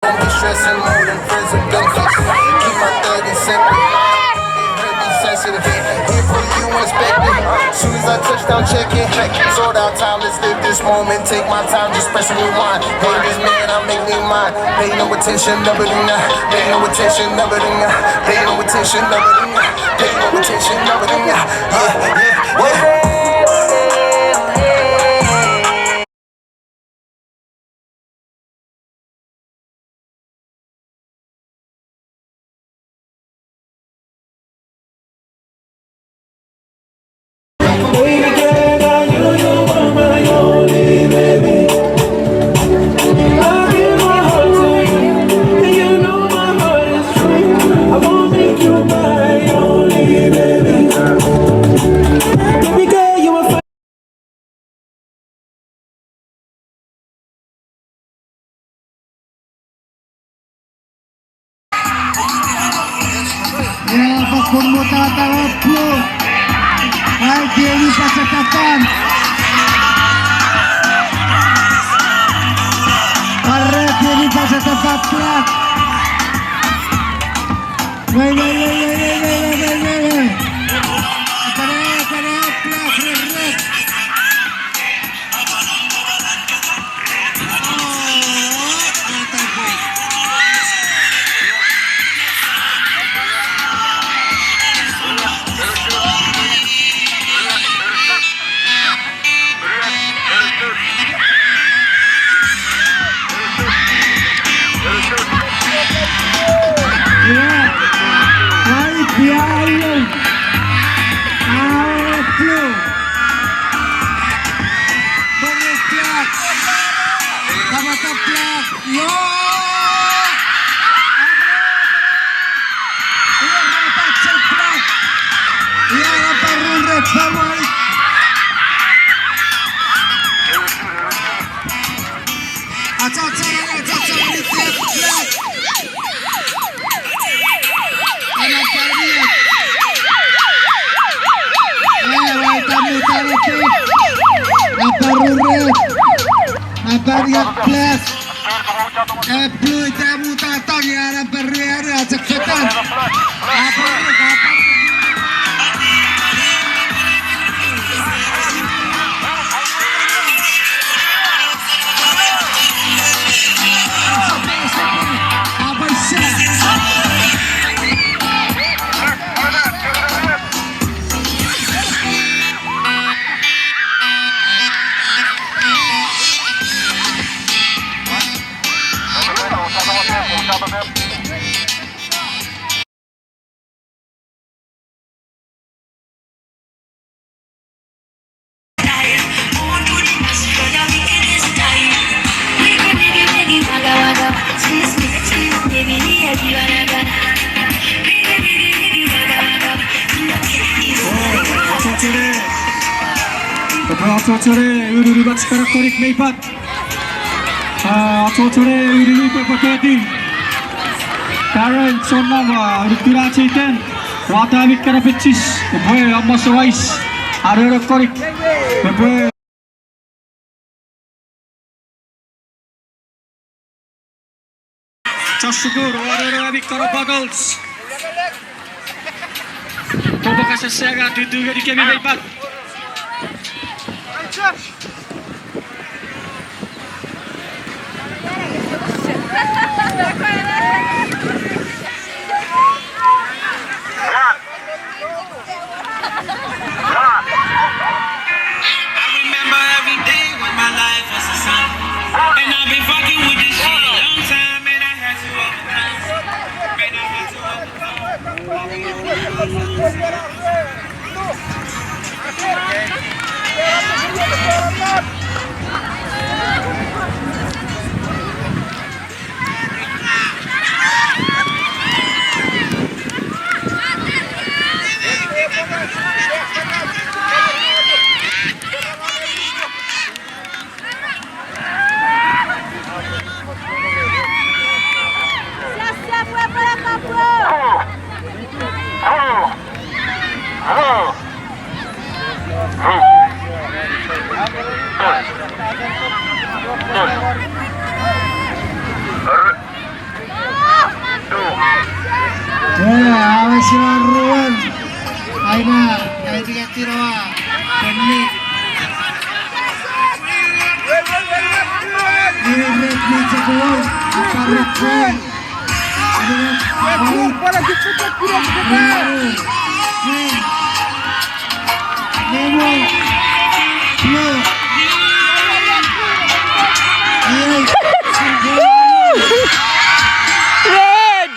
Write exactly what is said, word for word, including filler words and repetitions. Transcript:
Don't be stressing, loading friends with benefits. Keep my thug and separate. Be sensitive. Here for you, inspect it. Soon as I touch down, check it. Sold out time, let's live this moment. Take my time, just press rewind. Pay this man, I make me mine. Pay no attention, never do not. Pay no attention, never do not. Pay no attention, never do not. Pay no attention, never do not. Yeah, yeah, yeah. Ea, fokkun mutata eplu. Ai, keni pasatapan. Are keni pasatapan plak. Wei, wei, wei. Tara, tara, plak, plak, plak. Yo! Ua rapatsek plak. Ia raparun red flag. Achacha, achacha, red flag. Ana paria. Ia, ua tamu tarete. Raparun red. Aparia plak. Eplu ita mutata nge ara perre ara chok fetan. Achocho ne, achocho ne, ululu mach kana konik mei pat. A, achocho ne ululu pwe pwe ketin. Karen, Sonna, ua, ulukuna cheiten. Ua tamik kana pechis. Pwe, amma sewais. Are no konik. Pwe. Chasukur, ua rero ami kana buckles. Popo kasasanga tutu ngeni kemi mei pat. I remember every day when my life was the sun. And I've been fucking with this shit a long time, and I had to overcome. And I had to overcome. Sina ruan. Aina, aiti katirawa. Penni. Iwe red mi chok won. Apa red green. Iwe red. Green. Green. Nemo. Blue. Iwe. Red.